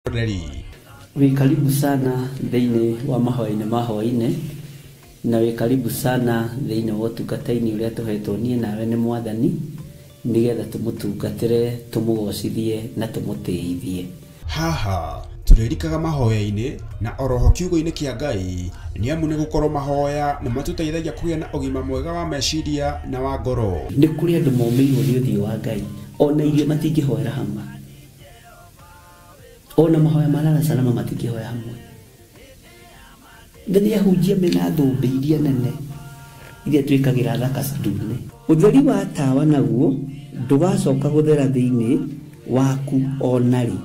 Wĩ karibu sana thĩinĩ wa mahoya-inĩ ma hwaĩ-inĩ, na wĩ karibu sana thĩinĩ wa ũtungata-inĩ ũrĩa tũhetwo niĩ nawe nĩ Mwathani, nĩgetha tũmũtungatĩre, tũmũgocithie na tũmũtĩithie. Haha tũrĩrikaga mahoya-inĩ na oroho kiugo-inĩ kĩa Ngai, nĩ amu nĩ gũkorwo mahoya nĩ matũteithagia kũgĩa na ũgima mwega wa meciria na wa ngoro. Nĩ kũrĩ andũ momĩirwo nĩ ũthiũ wa Ngai, ona irio matingĩhoera hamwe, ona mahoya ma lala salama matingĩhoya hamwe. Na nĩ ahunjia mena thũmbĩ iria nene iria twĩkagĩra thaka ndune. Ũtheri wa tawa naguo ndũgacoka gũthera thĩinĩ waku ona rĩ.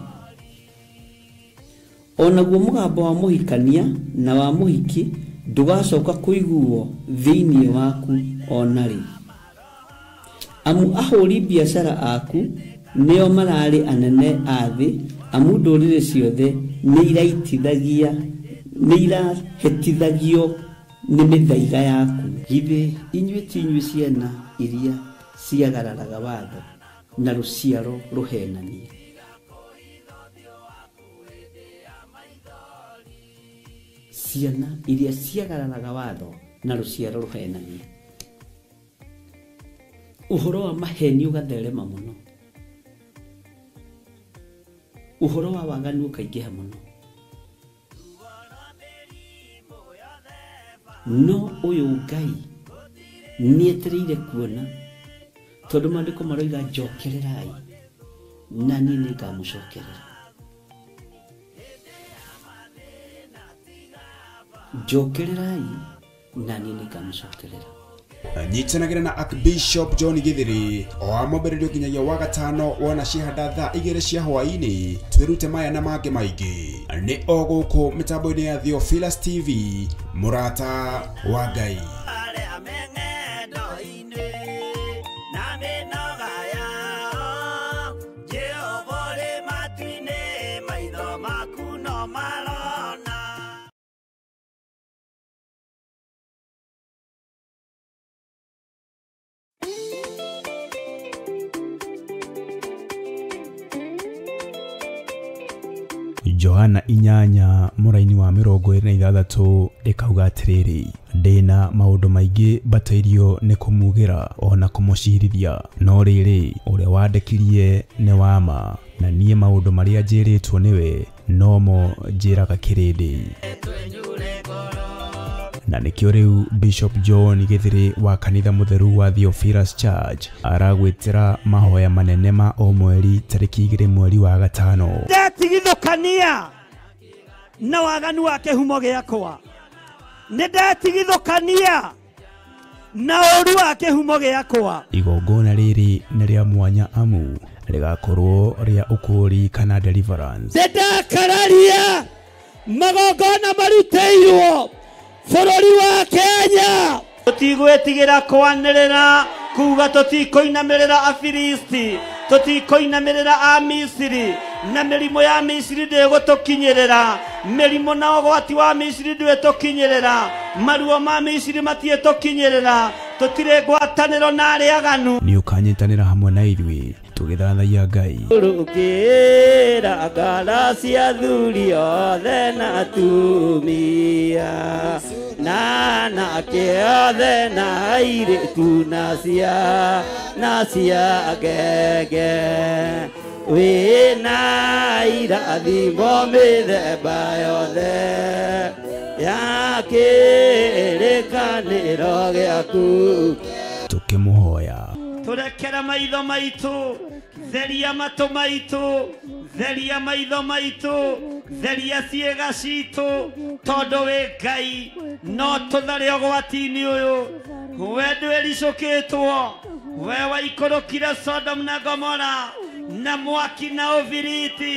Onaguo mũgambo wa mũhikania na wa mũhiki ndũgacoka kũiguo thĩinĩ waku ona rĩ. Amu ahũri biacara aku nĩo mararĩ anene a thĩ, amu ndũrĩrĩ ciothe nĩ irahĩtithagio nĩ mĩthaiga yaku. Githĩ inyuĩ ti inyuĩ ciana iria ciagararaga watho na rũciaro rũhenanie? Ciana iria ciagararaga watho na rũciaro rũhenanie. Ũhoro wa maheni ũgatherema mũno, ũhoro wa waganu ũkaingĩha mũno, no ũyũ Ngai nĩetereire kuona, tondũ maandĩko maroiga njokererai na niĩ nĩngamũcokerera. Njokererai na niĩ nĩngamũcokerera. Nyitanagĩra na Archbishop John Githiri o wa mwambĩrĩrio nginyagia wa gatano wona cihanda thaa 2 cia hwaĩ-inĩ, twĩrute maya na mangĩ maingĩ nĩ o gũkũ mĩtambo-inĩ ya Theophilus TV, mũrata wa Ngai. Johana 8 mũraini wa 26 ĩkauga atĩrĩrĩ, ndĩna maũndũ maingĩ mbatairio nĩ kũmugĩra ona kũmũcirithia, no rĩrĩ ũrĩa wandekirie nĩ wa ma, na niĩ maũndũ marĩa njĩrĩtwo nĩwe nomo njĩraga kĩrĩndĩ. Na nĩkĩo rĩu Bishop John Githiri wa kanitha mũtheru wa Theophilus Church aragwĩtĩra mahoya manene ma o mweri tarĩki 2 mweri wa 5. Ndetigithũkania na waganu wa kĩhumo gĩakwa, nĩ ndetigithũkania na ũru wa kĩhumo gĩakwa. Igongona rĩrĩ nĩ rĩa mwanya amu rĩgakorwo rĩa ũkũũri kana deliverance. Nĩndakararia magongona marutĩirwo bũrũri wa Kenya. Tũtigwĩtigĩra kwanĩrĩra kuga tũtikũinamĩrĩra Afilisti, tũtikũinamĩrĩra Amisiri, na mĩrimũ ya Misiri ndĩgũtũkinyĩrĩra, mĩrimũ na ũgwati wa Misiri ndwĩtũkinyĩrĩra, maruo ma Misiri matiĩtũkinyĩrĩra, tũtirĩ ngwatanĩro na arĩa aganu. Nĩ ũkanyitanĩra hamwe na ithuĩ tũgĩthathaiya Ngai. Rũkĩra ngara cia athuri othe na atumia, na anake othe na airĩtu na cia ngenge, wĩna irathimo mĩthemba yothe ya kĩrĩkanĩro gĩaku. Tũkĩmũhoya tũrekere maitho maitũ, theria matũ maitũ, theria maitho maitũ, theria ciĩga citũ, tondũ wĩ Ngai no tũthare ũgwati-inĩ ũyũ. We ndwĩricũkĩtwo, we waikũrũkire Sodom na Gomora na mwaki na ũbiriti.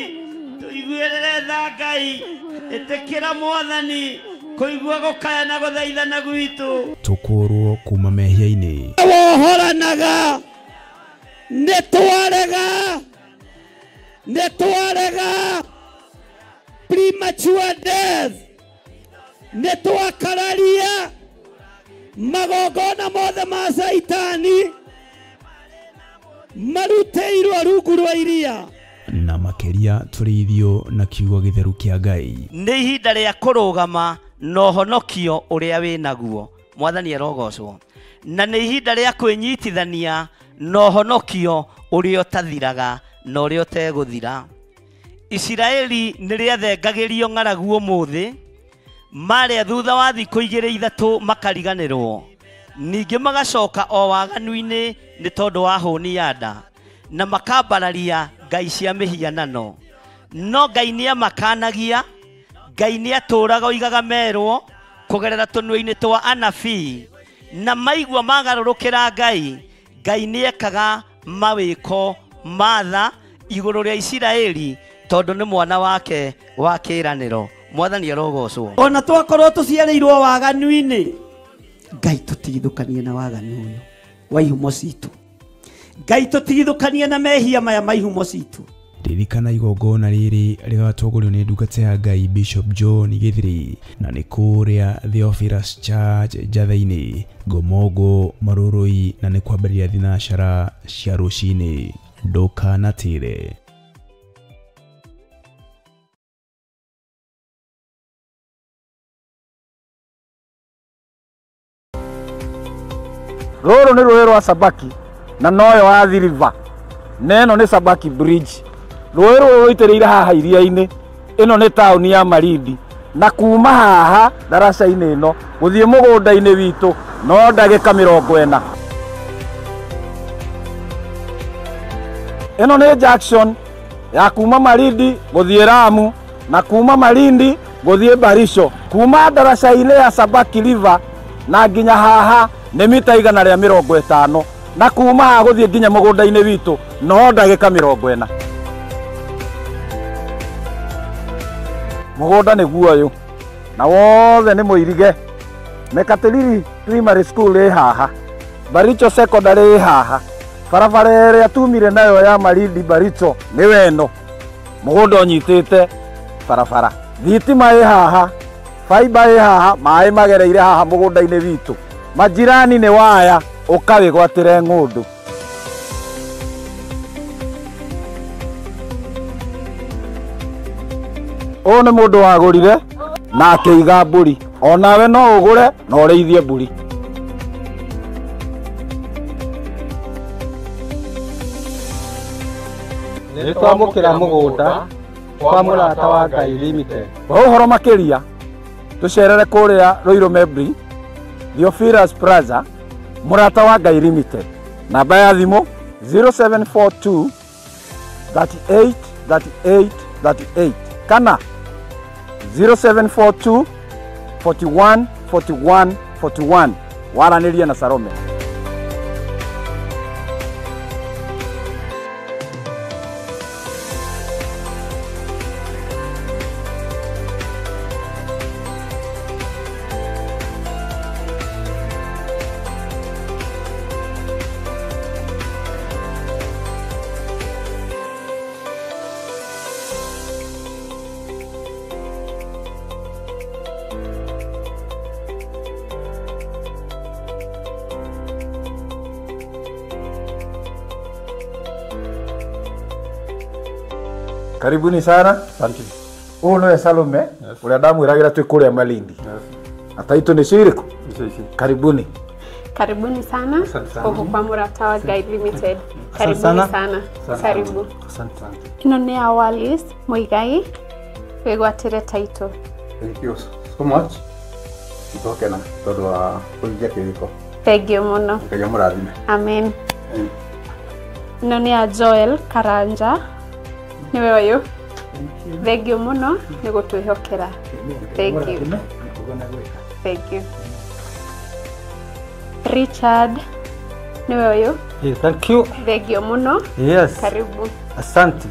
Tũiguĩrĩre tha Ngai, ĩtĩkĩra Mwathani kũigua gũkaya na gũthaithana gwitũ, tũkũrwo kuma mehia-inĩ. Wohoranaga nĩ twarega, nĩ twarega premature death, nĩ twakararia magongona mothe ma Caitani marutĩirwo rungu rwa iria. Na makĩria Tũrarĩrĩria tũrĩithio na kiugo gĩtheru kĩa Ngai. Nĩ ihinda rĩa kũrũgama na ũhonokio ũrĩa wĩnaguo. Mwathani arogocwo. Na nĩ ihinda rĩa kwĩnyitithania na ũhonokio ũrĩa ũtathiraga na ũrĩa ũtegũthira. Isiraeli nĩ rĩathengagĩrio ng'aragu ũmũthĩ, marĩa thutha wa thikũ igĩrĩ ithatũ makariganĩrwo. Ningĩ magacoka o waganu-inĩ nĩ tondũ wa hũni ya nda, na makambararia ngai cia mĩhianano. No Ngai nĩamakanagia, Ngai nĩatũraga oigaga merwo kũgerera tũnua-inĩ twa anabii, na maigua magarũrũkĩra Ngai, Ngai nĩekaga mawĩko ma tha igũrũ rĩa Isiraeli tondũ nĩ mwana wake wa kĩĩranĩro. Mwathani arogocwo. Ona twakorwo tũciarĩirwo waganu-inĩ, Ngai tũtigithũkanie na waganu ũyũ wa ihumo citũ. Ngai tũtigithũkanie na mehia maya ma ihumo citũ. Ririkana igongona rĩrĩ rĩgatongorio nĩ ndungata ya Ngai Bishop John Githiri, na nĩ kũrĩa Theophilus Church Njatha-inĩ, Ngomongo, Marurui, na nĩ kwambĩrĩria thinacara cia rũcinĩ. Ndũkanatĩre. Rũrũ nĩ rũĩ rwa Sabaki na noyo Athi River, na ĩno nĩ Sabaki Bridge. Rũĩ rũrũ rũitĩrĩire haha iria-inĩ. Ĩno nĩ taũni ya Malindi, na kuma haha ndaraca-inĩ ĩno gũthiĩ mũgũnda-inĩ witũ no ndagĩka 40. Ĩno nĩ junction ya kuma Malindi gũthiĩ Lamu, na kuma Malindi gũthiĩ Barisho. Kuma ndaraca-inĩ ya Sabaki River na nginya haha nĩ mita 150, na kuma haha gũthiĩ nginya mũgũnda-inĩ witũ no ndagĩka 40. Mũgũnda nĩguo ũyũ, na wothe nĩ mũirige. Mekatilili Primary School ĩ haha, Baricho Secondary ĩ haha, barabara ĩrĩa tumire nayo ya Malindi Baricho nĩ weno. Mũgũnda ũnyitĩte barabara, thitima ĩ haha, fiber ĩ haha, maĩ magereire haha mũgũnda-inĩ witũ. Majirani nĩ waya, ũkawĩgwatĩre ng'ũndũ. Ũyũ nĩ mũndũ wagũrire na akĩiga mbũri. Onawe no ũgũre na ũrĩithie mbũri. Nĩ twamũkĩra mũgũnda kwa Mũrata wa Ngai Limited. Kwa ũhoro makĩria tũcerere kũrĩa Ruiru Membri, Theophilus Plaza, Mũrata wa Ngai Limited. Namba ya thimũ 0742 38 38 38 kana 0742 41 41 41. Waranĩrie na Salome. Karibuni sana. Asante. Ũyũ nĩwe Salome, Yes. ũrĩa ndamwĩragĩra twĩ kũrĩa Malindi. Yes. Na taitũ nĩ cirĩkũ? Icio ici. Karibuni. Karibuni sana Asante sana. huku kwa Mũrata wa Ngai Limited. Karibuni sana. sana. Asante. Karibu. Asante sana. Ĩno nĩ ya Wallis Muigai, wĩgwatĩre taitũ. Thank you so much. Nĩtwakena tondũ wa kũhingia kĩrĩko. Thank you mũno. Ngai amũrathime. Amen. Ĩno nĩ ya Joel Karanja, nĩwe ũyũ. Thank you mũno nĩ gũtwĩhokera. Thank you. Thank you. Richard, nĩwe ũyũ. Hey, thank you. Thank you mũno. Yes. Karibu. Asante.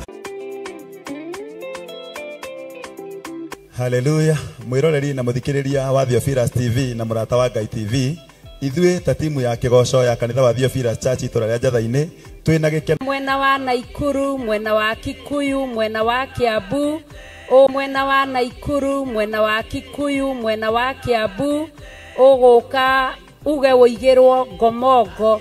Haleluya. Mwiroreri na muthikiriria wa Theophilus TV na Mũrata wa Ngai TV, ithuĩ ta timu ya kĩgoco ya kanitha wa Theophilus Church itũra rĩa Njatha-inĩ twĩna gĩkeno Mwena wa Naikuru, mwena wa Kikuyu, mwena wa Kiambu, o mwena wa Naikuru, mwena wa Kikuyu, mwena wa Kiambu, ũgũka uge wũigĩrwo Ngomongo.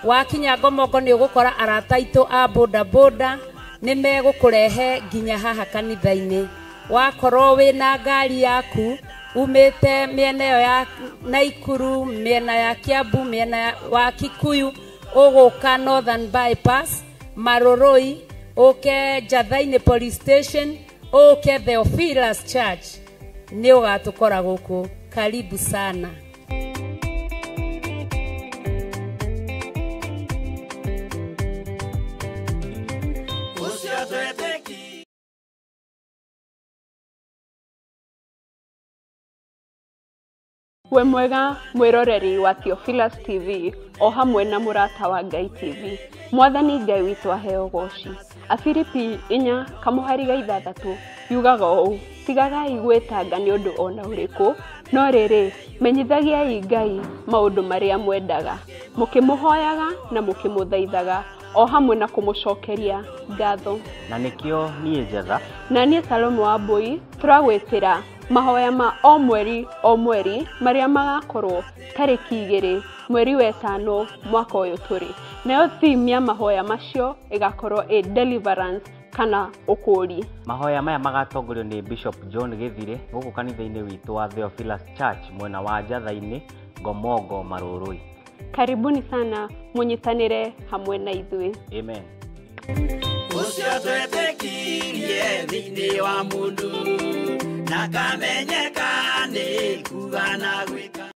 Wakinya Ngomongo nĩ ũgũkora arata aitũ a boda boda Nĩ megũkũrehe nginya haha kanitha-inĩ. Wakorwo wĩna ngari yaku umĩte mĩena ĩyo ya Naikuru, mĩena ya Kiambu, mĩena wa Kikuyu, ũgũka Northern Bypass, Maroroi, ũke Njatha-inĩ Police Station, ũke Theophilus Church, nĩ ũgatũkora gũkũ. Karibu sana. We mwega mwiroreri wa Theophilus TV o hamwe na Mũrata wa Ngai TV. Mwathani Ngai witũ aheo goci. Afilipi 4:6 yugaga ũũ: tigagai gwĩtanga nĩ ũndũ ona ũrĩkũ, no rĩrĩ, menyithagiai Ngai maũndũ marĩa mwendaga, mũkĩmũhoyaga na mũkĩmũthaithaga, o hamwe na kũmũcokeria ngatho. Na nĩkĩo niĩ Njetha na niĩ Salome wa Mbui tũragwĩtĩra mahoya ma o mweri o mweri marĩa magakorwo tarĩki 2 mweri wa 5 mwaka ũyũ tũrĩ. Nayo theme ya mahoya macio ĩgakorwo ĩ deliverance kana ũkũũri. Mahoya maya magatongorio nĩ Bishop John Gĩthire gũkũ kanitha-inĩ witũ wa Theophilus Church mwena wa Njatha-inĩ, Ngomongo, Marũrũi. Karibuni sana mũnyitanĩre hamwe na ithuĩ. Amen. Ũcio twetĩkirie thĩinĩ wa mũndũ na kamenyeka nĩ kuga na gwĩka.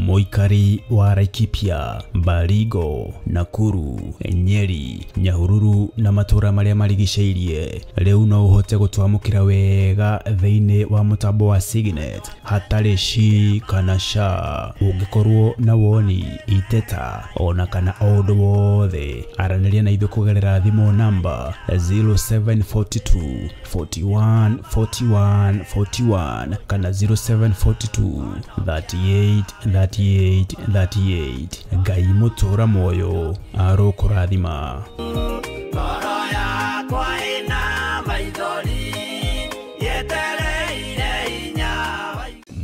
Mũikari wa Laikipia, Baringo, Nakuru, Nyeri, Nyahururu na matũra marĩa marigicĩirie rĩu no ũhote gũtwamũkĩra wega thĩinĩ wa mũtambo wa Signet hatarĩ shi kana sha. Ũngĩkorwo na woni, iteta ona kana o ũndũ wothe, aranĩria na ithuĩ kũgerera thimũ namba 0742 41 41 41 kana 0742 38 38 38. Ngai mũtũra muoyo arokũrathima. Ngoro yakwa ĩna maithori yetereire hinya.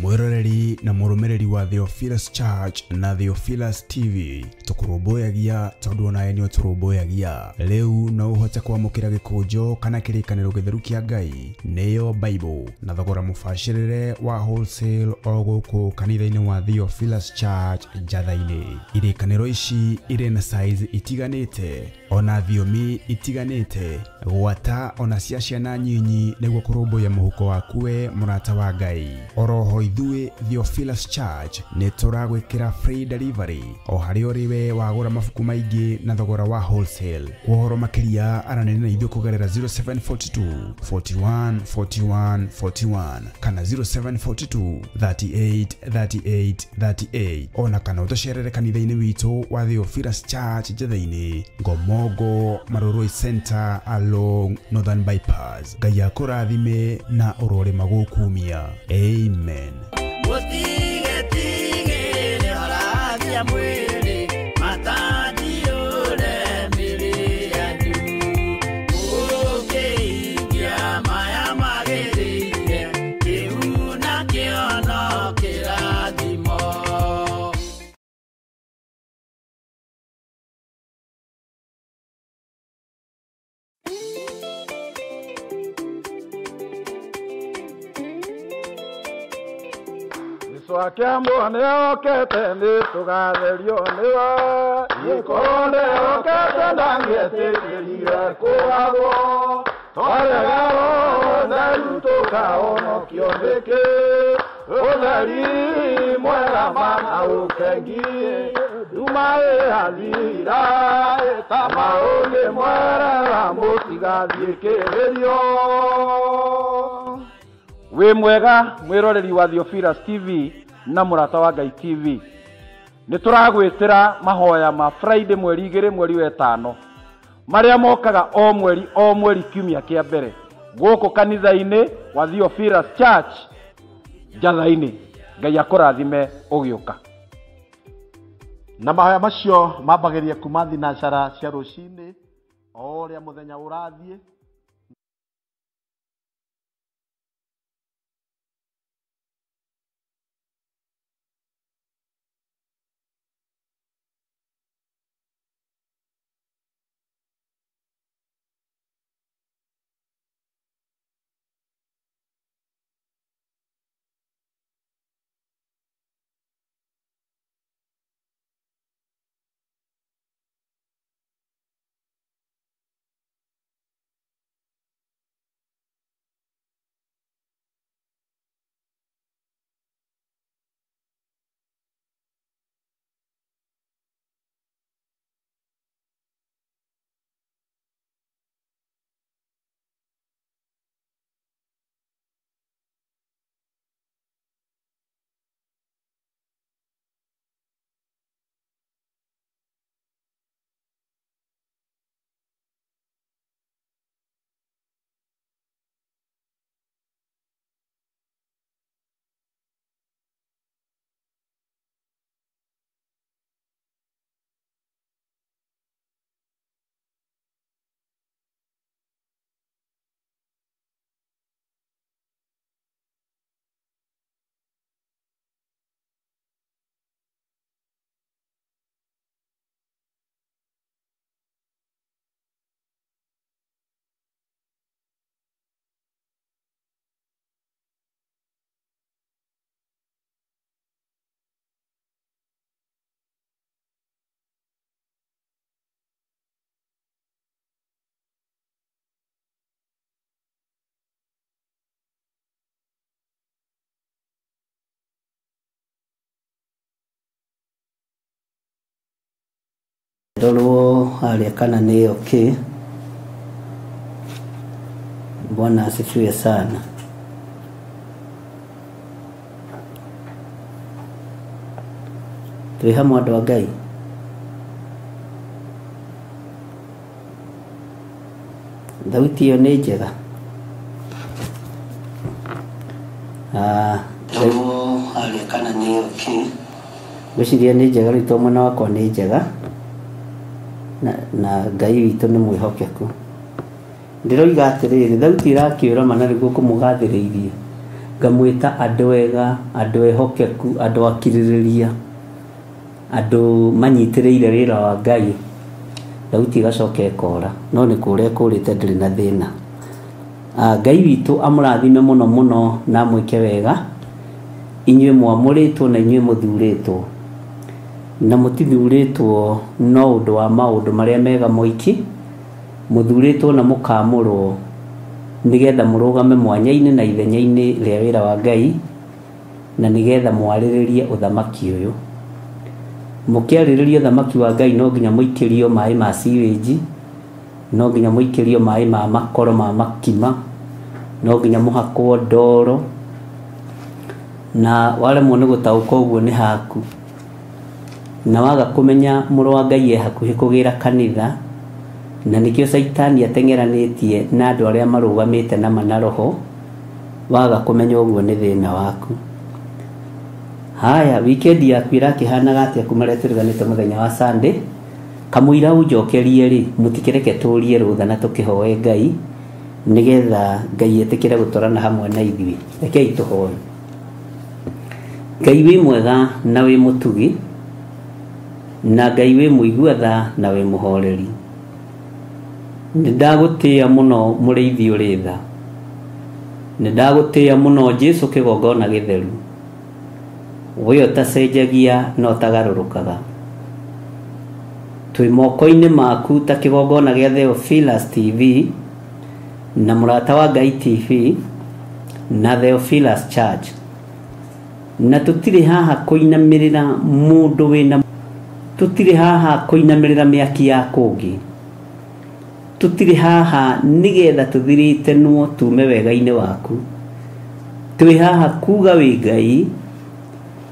Mwĩroreri na mũrũmĩrĩri wa Theophilus Church na Theophilus TV, tũkũrũmbũyagia tondũ onawe nĩ ũtũrũmbũyagia. Rĩu no ũhote kwamũkĩra gĩkũnjo kana kĩrĩkanĩro gĩtheru kĩa Ngai, nĩyo Bible, na thogora mũbacĩrĩre wa wholesale o gũkũ kanitha-inĩ wa Theophilus Church Njatha-inĩ. Irĩkanĩro ici irĩ na size itiganĩte ona thiomi itiganĩte, gwata ona cia ciana nyinyi, nĩguo kũrũmbũiya mũhuko waku we mũrata wa Ngai. Oroho ithuĩ Theophilus Church nĩ tũragwĩkĩra free delivery o harĩa ũrĩ we wagũra mabuku maingĩ na thogora wa wholesale. Kwa ũhoro makĩria aranĩria na ithuĩ kũgerera 0742 41 41 41 kana 0742 38 38 38, ona kana ũtũcerere kanitha-inĩ witũ wa Theophilus Church Njatha-inĩ, Ngomongo, Marũrũi Center along Northern Bypass. Ngai akũrathime na ũrorĩma gũkumia. Amen. Mũtigetigĩre ũrathia mwĩrĩ matandiũre mĩrĩ yanyu, mũkĩhingia maya magĩrĩire kĩu nakĩo no kĩrathimo. Twakĩamwo nĩokĩte nĩtũgatherio nĩwe, gĩkorwo nĩokĩte ndangĩetĩkĩrire kũgagwo, twarega ũtheru tũkahonokio nĩkĩ, ũtheri mwega mana ũkengi, nduma ĩrathira ta maũndĩ mwerera mũtigathiĩ kĩgerio. Wĩ mwega mwĩroreri wa Theophilus TV na Mũrata wa Ngai TV. Nĩ tũragwĩtĩra mahoya ma Friday mweri 2 mweri wa 5 marĩa mokaga o mweri o mweri kiumia kĩa mbere gũkũ kanitha-inĩ wa Theophilus Church Njatha-inĩ. Ngai akũrathime ũgĩũka. Na mahoya macio mambagĩrĩria kuma thinacara cia rũcinĩ o ũrĩa mũthenya ũrathiĩ. Ndorwo harĩa kana nĩ okay. Bwana asifiwe sana. Twĩ hamwe andũ a Ngai. Thauti ĩyo nĩ njega. Ndorwo harĩa kana nĩ okay. Ngwĩciria nĩ njega rĩu to mwena wakwa nĩ njega. Na Ngai witũ nĩ mwĩhokeku. Ndĩroiga atĩrĩrĩ, thauti ĩrakĩũra mana nĩguo kũmũgathĩrĩirie. Ngamwĩta andũ ega, andũ ehokeku, andũ akirĩrĩria, andũ manyitĩrĩire wĩra wa Ngai. Thauti ĩgacoka ĩkora, no nĩ kũrĩa ĩkũrĩte ndĩrĩ na thĩna. Ngai witũ amũrathime mũno mũno na amwĩke wega. Inyuĩ mwamũrĩtwo na inyuĩ mũthurĩtwo. Na mũtithurĩtwo no ũndũ wa maũndũ marĩa mega moiki, mũthurĩtwo na mũkamũrwo nĩgetha mũrũgame mwanya-inĩ na ithenya-inĩ rĩa wĩra wa Ngai, na nĩgetha mwarĩrĩrie ũthamaki ũyũ. Mũkĩarĩrĩria ũthamaki wa Ngai no nginya mũikĩrio maĩ ma sewage, no nginya mũikĩrio maĩ ma makoro ma makima, no nginya mũhakwo ndoro, na waremwo nĩ gũtaũka ũguo nĩ haku. Na waga kũmenya mũrũ wa Ngai e hakuhĩ kũgĩra kanitha, na nĩkĩo Caitani ateng'eranĩtie na andũ arĩa marũgamĩte na mana roho, waga kũmenya ũguo nĩ thĩna waku. Haya, weekend yaku ĩrakĩhanaga atĩa kuma rĩrĩa tũriganĩte mũthenya wa Sunday? Kamũira ũnjokerie rĩ, mũtikĩreke tũrie rũtha na tũkĩhoe Ngai nĩgetha Ngai etĩkĩre gũtwarana hamwe na ithuĩ. Rekei tũhoe. Ngai wĩ mwega na wĩ mũtugi, na Ngai wĩ mũigua tha na wĩ mũhoreri. Nĩndagũtĩĩa mũno mũrĩithi ũrĩ tha. Nĩndagũtĩĩa mũno Jesũ kĩgongona gĩtheru. We ũtacenjagia na ũtagarũrũkaga. Twĩ moko-inĩ maku ta kĩgongona gĩa Theophilus TV na Mũrata wa Ngai TV na Theophilus Church. Na tũtirĩ haha kũinamĩrĩra mũndũ wĩna, tũtirĩ haha kũinamĩrĩra mĩaki ya kũngĩ. Tũtirĩ haha nĩgetha tũthirĩtenwo tume wega-inĩ waku. Twĩ haha kuga wĩ Ngai,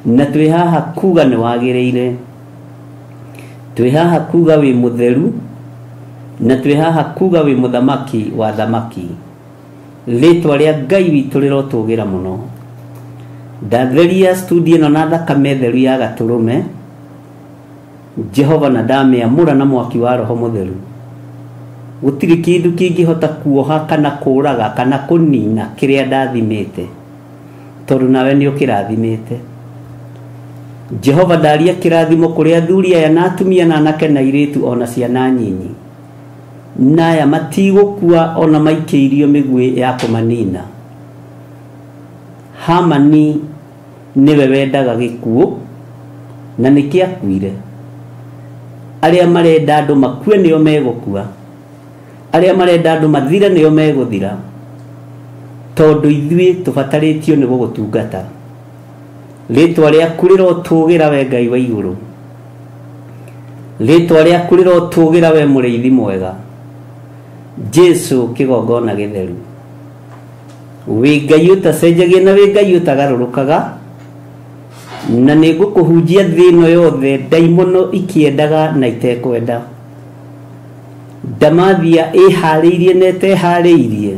na twĩ haha kuga nĩ wagĩrĩire. Twĩ haha kuga wĩ mũtheru, na twĩ haha kuga wĩ mũthamaki wa thamaki. Rĩtwa rĩa Ngai witũ rĩrotũgĩra mũno. Ndatheria studio ĩno na thakame theru ya gatũrũme Jehova, na ndamĩamũra na mwaki wa Roho Mũtheru. Gũtirĩ kĩndũ kĩngĩhota kuoha kana kũraga kana kũnina kĩrĩa ndathimĩte, tondũ nawe nĩ ũkĩrathimĩte. Jehova, ndaria kĩrathimo kũrĩ athuri aya na atumia na anake na airĩtu ona ciana nyinyi. Na aya matigũkua ona maikĩirio mĩguĩ ya kũmanina. Hamani nĩwe wendaga gĩkuũ na nĩkĩo akuire. Arĩa marenda andũ makue nĩo megũkua. Arĩa marenda andũ mathire nĩo megũthira. Tondũ ithuĩ tũbatarĩtio nĩ gũgũtungata. Rĩtwa rĩaku rĩrotũgĩra we Ngai wa igũrũ. Rĩtwa rĩaku rĩrotũgĩra we mũrĩithi mwega. Jesũ kĩgongona gĩtheru. Wĩ Ngai ũtacenjagia na wĩ Ngai ũtagarũrũkaga, na nĩ ngũkũhunjia thĩ ĩno yothe ndaimono ikĩendaga na itekwenda. Ndamathia ĩharĩirie na ĩteharĩirie.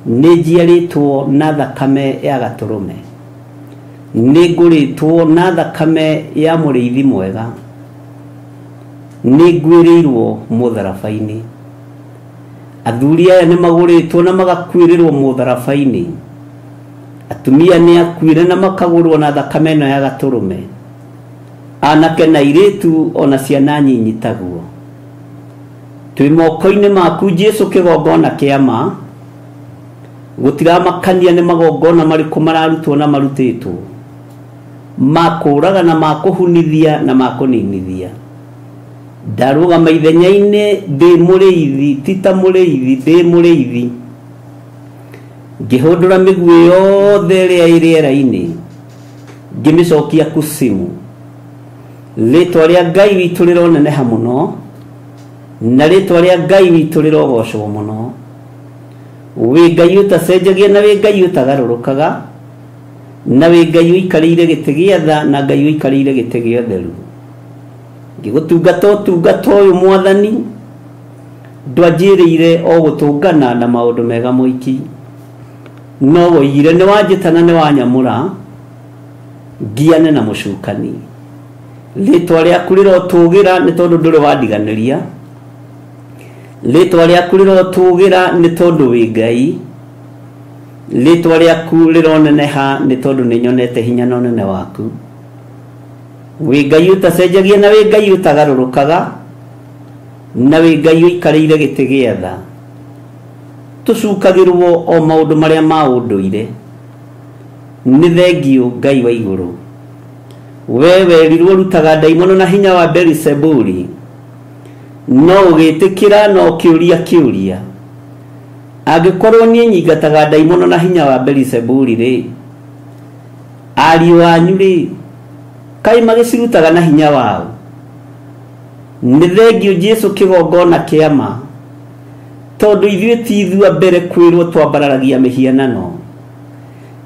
Nĩ njiarĩtwo na thakame ya gatũrũme. Nĩ ngũrĩtwo na thakame ya mũrĩithi mwega. Nĩ ngwĩrĩirwo mũtharaba-inĩ. Athuri aya nĩ magũrĩtwo na magakuĩrĩrwo mũtharaba-inĩ. Atumia nĩ akuire na makagũrwo na thakame ĩno ya gatũrũme. Anake na airĩtu ona ciana nyinyi taguo. Twĩ moko-inĩ maku Jesũ kĩgongona kĩa ma. Gũtiramakania nĩ magongona marĩkũ mararutwo na marutĩtwo, ma kũũraga na ma kũhunithia na ma kũninithia. Ndarũgama ithenya-inĩ ndĩ mũrĩithi, ti ta mũrĩithi, ndĩ mũrĩithi. Ngĩhũndũra mĩguĩ yothe ĩrĩa ĩ rĩera-inĩ, ngĩmĩcokia kusimu. Rĩtwa rĩa Ngai witũ rĩroneneha mũno, na rĩtwa rĩa Ngai witũ rĩrogocwo mũno. Wĩ Ngai ũtacenjagia na wĩ Ngai ũtagarũrũkaga, na wĩ Ngai ũikarĩire gĩtĩ gĩa tha na Ngai ũikarĩire gĩtĩ gĩa ũtheru. Ngĩgũtungata ũtungata ũyũ Mwathani, ndwanjĩrĩire o gũtũngana na maũndũ mega moiki, no woigire nĩ wanjĩta na nĩ wanyamũra ngiane na mũcukani. Rĩtwa rĩaku rĩrotũgĩra nĩ tondũ ndũrĩ wandiganĩria. Rĩtwa rĩaku rĩrotũgĩra nĩ tondũ wĩ Ngai. Rĩtwa rĩaku rĩroneneha nĩ tondũ nĩ nyonete hinya na ũnene waku. Wĩ Ngai ũtacenjagia na wĩ Ngai ũtagarũrũkaga, na wĩ Ngai ũikarĩire gĩtĩ gĩa tha. Tũcukagĩrwo o maũndũ marĩa ma ũndũire. Nĩ thengiũ Ngai wa igũrũ. We werirwo rutaga ndaimono na hinya wa Beelizebuli, no ũgĩtĩkĩra na ũkĩũria kĩũria. Angĩkorwo niĩ nyingataga ndaimono na hinya wa Beelizebuli rĩ, ariũ anyu rĩ, kaĩ magĩcirutaga na hinya wao? Nĩ thengiũ Jesu kĩgongona kĩa ma, tondũ ithuĩ ti ithuĩ a mbere kwĩrwo twambararagia mĩhianano.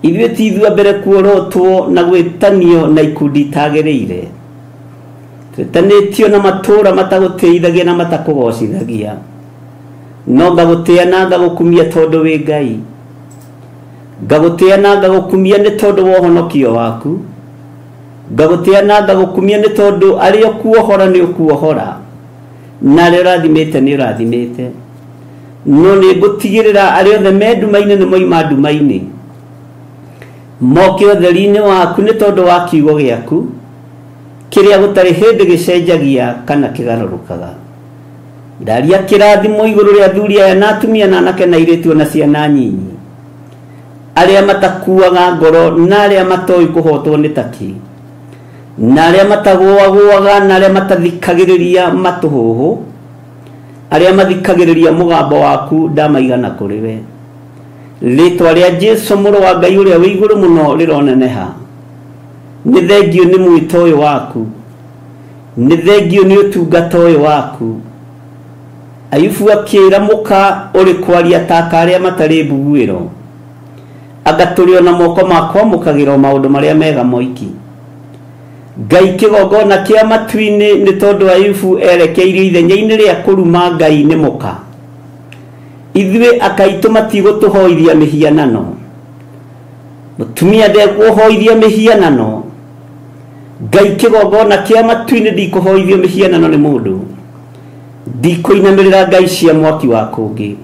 Ithuĩ ti ithuĩ a mbere kuorotwo na gwĩtanio na ikundi itagĩrĩire. Twĩtanĩtio na matũũra matagũtĩithagia na matakũgocithagia, no ngagũtĩa na ngagũkumia tondũ wĩ Ngai. Ngagũtĩa na ngagũkumia nĩ tondũ wa ũhonokio waku. Ngagũtĩa na ngagũkumia nĩ tondũ arĩa ũkuohora nĩ ũkuohora, na arĩa ũrathimĩte nĩ ũrathimĩte. No nĩ ngũtigĩrĩra arĩa othe me nduma-inĩ nĩ moima nduma-inĩ, moke ũtheri-inĩ waku nĩ tondũ wa kiugo gĩaku kĩrĩa gũtarĩ hĩndĩ gĩcenjagia kana kĩgarũrũkaga. Ndaria kĩrathimo igũrũ rĩa athuri aya na atumia na anake na airĩtu na ciana nyinyi, arĩa matakuaga ngoro na arĩa matoĩ kũhotwo nĩ taki, na arĩa matagũagũaga na arĩa matathikagĩrĩria matũhũhũ, arĩa mathikagĩrĩria mũgambo waku ndamaigana kũrĩ we. Rĩtwa rĩa Jesu mũrũ wa Ngai ũrĩa wĩ igũrũ mũno rĩroneneha. Nĩ thengiũ nĩ mwĩto ũyũ waku, nĩ thengiũ nĩ ũtungata ũyũ waku. Ayubu akĩra mũka ũrĩ kwaria ta arĩa matarĩ mbuguĩro, anga tũrĩ ona moko makwamũkagĩra o maũndũ marĩa mega moiki. Ngai kĩgongona kĩa matu-inĩ nĩ tondũ Ayubu erekeirio ithenya-inĩ rĩa kũruma Ngai nĩ mũka. Ithuĩ akaitũ matigũtũhoithia mĩhianano. Mũtumia ndekũhoithia mĩhianano. Ngai kĩgongona kĩa matu-inĩ ndikũhoithio mĩhianano nĩ mũndũ. Ndikũinamĩrĩra ngai cia mwaki wa kũngĩ.